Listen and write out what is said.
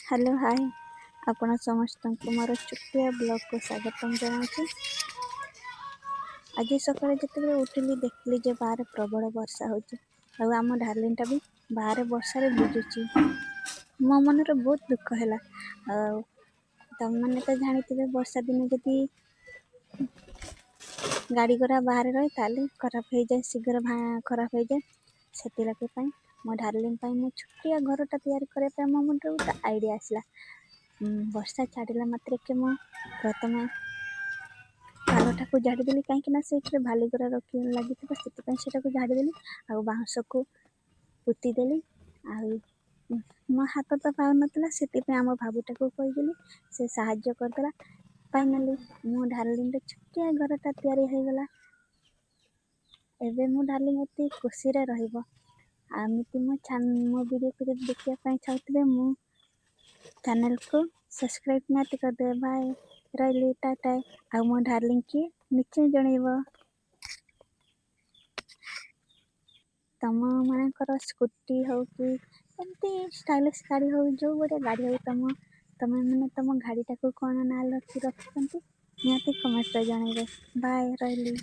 Hello hi, ଆପଣ ସମସ୍ତଙ୍କୁ ମୋର ଛୋଟିଆ ବ୍ଲଗ୍କୁ ସ୍ୱାଗତମ ଜଣାଉଛି। ଆଜି ସକାଳେ ଯେତେବେଳେ ଉଠିଲି, ଦେଖିଲି ଯେ ବାହାରେ ପ୍ରବଳ ବର୍ଷା ହେଉଛି ଆଉ ଆମ ଡାର୍ଲିଂଟା ବି ବାହାରେ ବର୍ଷାରେ ଭିଜୁଛି। ମୋ ମନରେ ବହୁତ ଦୁଃଖ ହେଲା। ଆଉ ତମେମାନେ ତ ଜାଣିଥିବେ, ବର୍ଷା ଦିନେ ଯଦି ଗାଡ଼ି ଘୋଡ଼ା ବାହାରେ ରହେ ତାହେଲେ ଖରାପ ହେଇଯାଏ, ଶୀଘ୍ର ଖରାପ ହେଇଯାଏ। ସେଥିଲାଗି ପାଇଁ ମୋ ଡାର୍ଲିଂ ପାଇଁ ମୁଁ ଛୋଟିଆ ଘରଟା ତିଆରି କରିବା ପାଇଁ ମୋ ମୁଣ୍ଡରେ ଗୋଟେ ଆଇଡ଼ିଆ ଆସିଲା। ବର୍ଷା ଛାଡ଼ିଲା ମାତ୍ରକେ ମୁଁ ପ୍ରଥମେ ପାଲଟାକୁ ଝାଡ଼ିଦେଲି, କାହିଁକିନା ସେଇଥିରେ ଭାଲିଗୁଡ଼ା ରଖି ଲାଗିଥିବ, ସେଥିପାଇଁ ସେଇଟାକୁ ଝାଡ଼ିଦେଲି ଆଉ ବାଉଁଶକୁ ପୋତିଦେଲି। ଆଉ ମୋ ହାତ ତ ପାଉନଥିଲା, ସେଥିପାଇଁ ଆମ ଭାବୁଟାକୁ କହିଦେଲି, ସେ ସାହାଯ୍ୟ କରିଦେଲା। ଫାଇନାଲି ମୋ ଡାର୍ଲିଂର ଛୋଟିଆ ଘରଟା ତିଆରି ହେଇଗଲା। ଏବେ ମୋ ଡାର୍ଲିଂ ଅତି ଖୁସିରେ ରହିବ। ଆଉ ଏମିତି ମୋ ମୋ ଭିଡ଼ିଓକୁ ଯଦି ଦେଖିବା ପାଇଁ ଚାହୁଁଥିବେ, ମୁଁ ଚ୍ୟାନେଲକୁ ସବସ୍କ୍ରାଇବ୍ ନିହାତି କରିଦେବେ। ବାଏ, ରହିଲି, ଟାଟା। ଆଉ ମୋ ଡାର୍ଲିଂ କିଏ ନିଶ୍ଚୟ ଜଣେଇବ। ତମ ମାନଙ୍କର ସ୍କୁଟି ହଉ କି ଏମିତି ଷ୍ଟାଇଲିସ୍ ଗାଡ଼ି ହଉ, ଯେଉଁ ଗୋଟେ ଗାଡ଼ି ହଉ, ତମେ ମାନେ ତମ ଗାଡ଼ିଟାକୁ କ'ଣ ନାଁ ରଖିଛନ୍ତି, ନିହାତି କମେଣ୍ଟରେ ଜଣେଇବେ। ବାଏ, ରହିଲି।